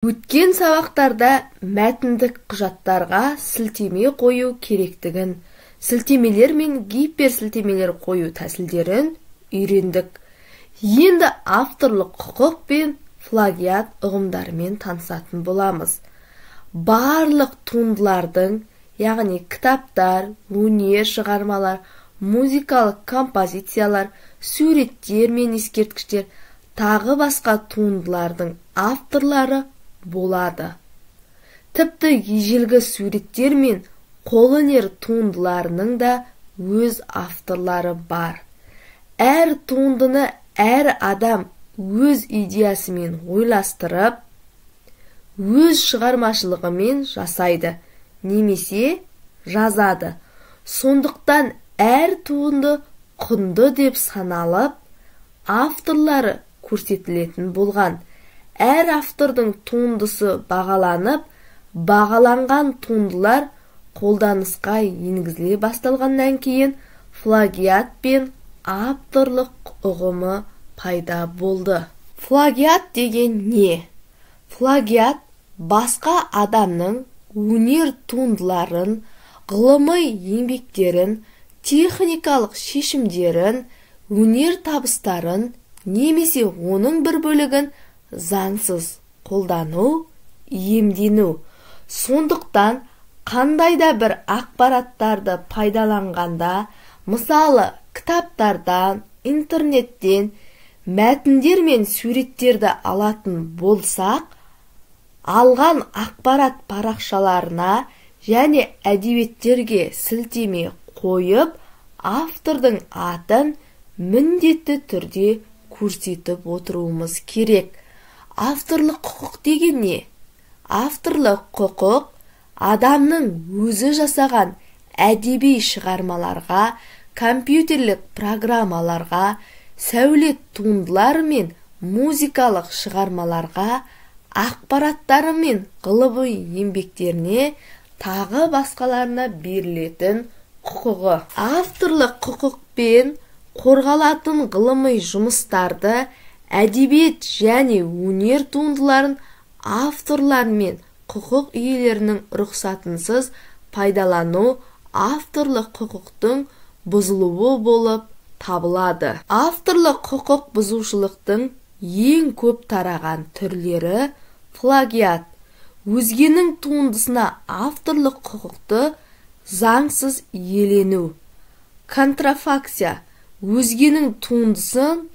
Өткен сабақтарда мәтіндік құжаттарға сілтеме қою керектігін, сілтемелер мен гиперсілтемелер қою тәсілдерін үйрендік. Енді авторлық құқық пен плагиат ұғымдарымен танысатын боламыз. Барлық туындылардың, яғни кітаптар, өнер шығармалар, музыкалық композициялар, суреттер мен ескерткіштер, тағы басқа туындылардың авторлары болады. Тіпті ежелгі суреттер мен қолөнер туындыларының да өз авторлары бар. Әр туындыны әр адам өз идеясымен ойластырып, өз шығармашылығымен жасайды немесе жазады. Сондықтан әр туынды құнды деп саналып, авторлары көрсетілетін болған. Әр автордың туындысы бағаланып, бағаланған туындылар қолданысқа енгізіле басталғаннан кейін плагиат пен авторлық ұғымы пайда болды. Плагиат деген не? Плагиат басқа адамның өнер туындыларын, ғылыми еңбектерін, техникалық шешімдерін, өнер табыстарын немесе оның бір бөлігін заңсыз қолдану, иемдену. Сондықтан қандай да бір ақпараттарды пайдаланғанда, мысалы, кітаптардан, интернеттен, мәтіндер мен суреттерді алатын болсақ, алған ақпарат парақшаларына және әдебиеттерге сілтеме қойып, автордың атын міндетті түрде көрсетіп отыруымыз керек. Авторлық құқық деген не? Авторлық құқық адамның өзі жасаған әдеби шығармаларға, компьютерлік программаларға, сәулет туындылары мен музыкалық шығармаларға, ақпараттары мен ғылыми еңбектеріне, тағы басқаларына берілетін құқығы. Авторлық құқықпен қорғалатын ғылыми жұмыстарды, әдебиет және өнер туындыларын авторлар мен құқық иелерінің рұқсатынсыз пайдалану авторлық құқықтың бұзылуы болып табылады. Авторлық құқық бұзушылықтың ең көп тараған түрлері плагиат, өзгенің туындысына авторлық құқықты заңсыз иелену, контрафакция, өзгенің туындысын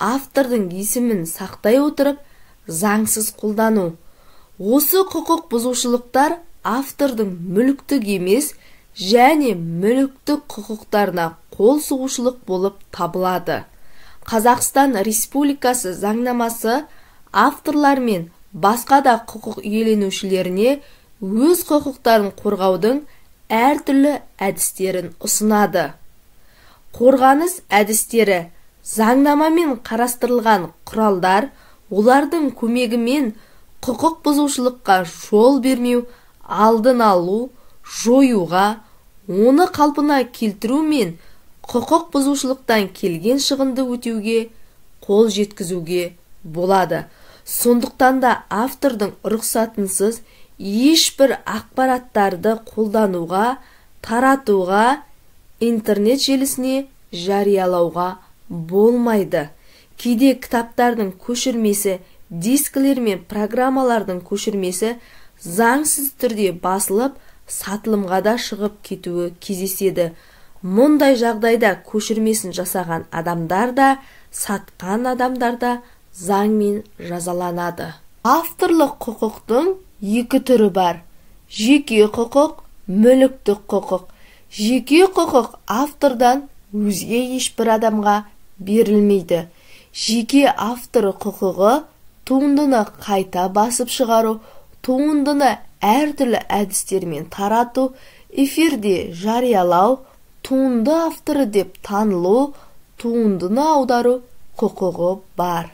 автордың есімін сақтай отырып заңсыз қолдану. Осы құқық бұзушылықтар автордың мүліктік емес және мүліктік құқықтарына қол сұғушылық болып табылады. Қазақстан Республикасы заңнамасы авторлар мен басқа да құқық иеленушілеріне өз құқықтарын қорғаудың әртүрлі әдістерін ұсынады. Қорғаныс әдістері заңнамамен қарастырылған құралдар, олардың көмегімен құқық бұзушылыққа жол бермеу, алдын алу, жоюға, оны қалпына келтіру мен құқық бұзушылықтан келген шығынды өтеуге қол жеткізуге болады. Сондықтан да автордың рұқсатынсыз ешбір ақпараттарды қолдануға, таратуға, интернет желісіне жариялауға болмайды. Кейде кітаптардың көшірмесі, дискілер мен программалардың көшірмесі заңсыз түрде басылып, сатылымға да шығып кетуі кездеседі. Мұндай жағдайда көшірмесін жасаған адамдар да, сатқан адамдар да заңмен жазаланады. Авторлық құқықтың екі түрі бар: жеке құқық, мүліктік құқық. Жеке құқық автордан өзге ешбір адамға берілмейді. Жеке автор құқығы туындыны қайта басып шығару, туындыны әртүрлі әдістермен тарату, эфирде жариялау, туынды авторы деп танылу, туындыны аудару құқығы бар.